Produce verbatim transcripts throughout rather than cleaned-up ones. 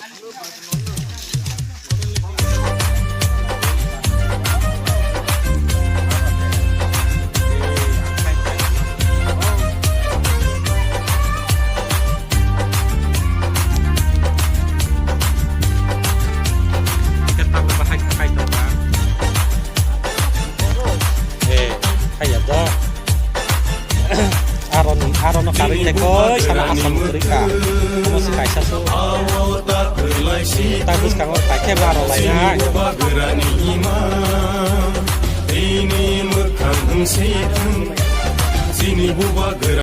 Eh, kaya do. Aron, aron no karwi tei koi sana asam kwrwi kha. Omo se kaisa su. Ta bwskango kaisa baro lainai. Chini buba gwra.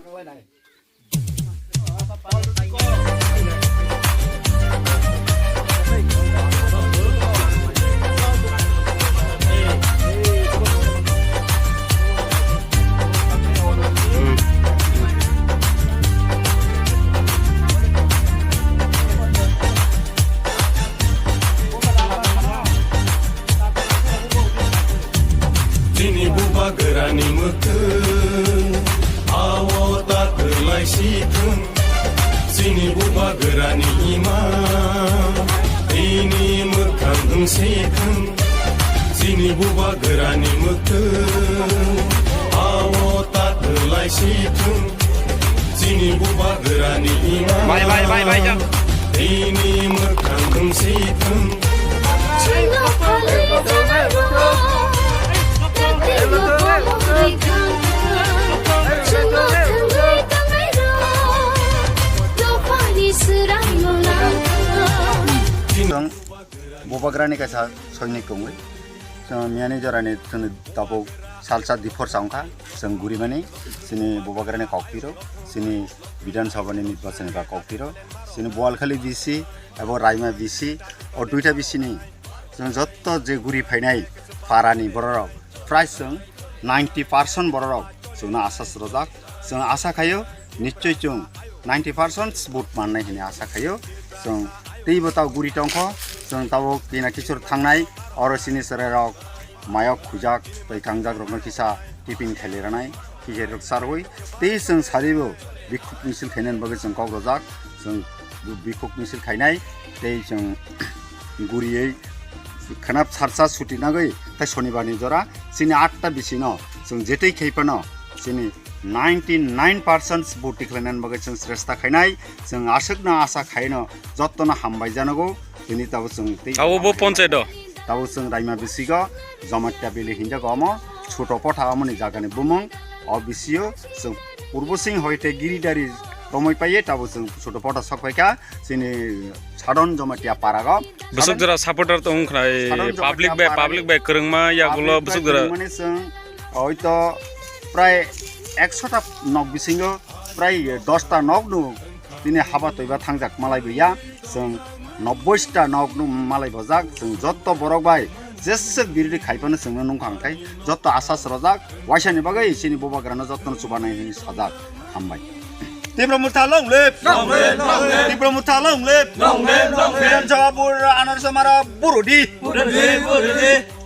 Chini buba gwrani mwkhwng, awo ta kwlai si thung. Chini buba gwrani ima, ini mwkhwng wng si thung. Chini buba gwrani mwkhwng, awo ta kwlai si thung. Chini buba gwrani ima. Bai, bai, bai, bai, jang. Ini mwkhwng wng si thung. Chwngno phalwi tongnairok, tei teibo bomrwi thangkha. Chwngno thangwi tongnairok, dophani swrangno nangkha. Chwng bubagrani kaisa soinik tongwi. Chwng miyani jorani chwngni tabuk salsa diphor sa wngkha, chwng gurimani, chini bubagrani koktwirok, chini Bidhan Sabhani nirbachani ba koktwirok, chini Boalkhali B C abo Raima B C, o duita B C ni chwng jotto je guri phainai parani bororok, prai chwng ninety percent bororok chwngno asas rwjak. Chwng asa khaio, nichoi chwng ninety percent vote mannai hwnwi asa khaio. Chwng teibo tao guri tongkho, chwng tabuk kina kisur thangnai, oro chini chwrairok mayok khujak tei kangjak rokno kisa tiffin khaili ranai, kisa rok sarwi. Tei chwng saribo bikhuk misil khainani bagwi chwng kok rwjak, chwng bikhuk misil khainai, tei chwng guriwi khwnap sarsa suti nagwi tei sonibar ni jora chini atta bisino chwng jetwi khai phano chini ninety nine percent vote tikhlainani bagwi chwng sresta khainai, chwng aswkno asa khaino jottono hambai janogo, tini tabuk chwng tei abo bo ponchai do. Tabuk chwng Raima bisigo Jamatia Valley hinjago omo, Chhuto Potha omoni jagani bumung, o bisio chwng Purbo Singh hoite Giridhari romwi paiye tabuk chwng Chhuto Potha sok phaikha, chini Sadon Jamatia parago. Bwswk jora supporter tong khna, Sadon Jamatia public bai, para public bai kwrwngma yagulo public bwswk bai jora. Kwrwngmani chwng hoito prai ekshota nok bisingo prai dosta nok nu tini haba toiba thangjak malai buya, chwng nobboi ta nok nu malai bojak, chwng jotto borok bai jeswk birodi khai phano chwngno nungkha hwnkhe jotto asa srojak, waisani bagwi chini bubagrano jottono chubanai hwnwi sajak. Hambai. Tipra Motha long live! Long live, long live! Tipra Motha long live! Long live, long live! Jawabur Anarsamara Burudi! Burudi, Burudi!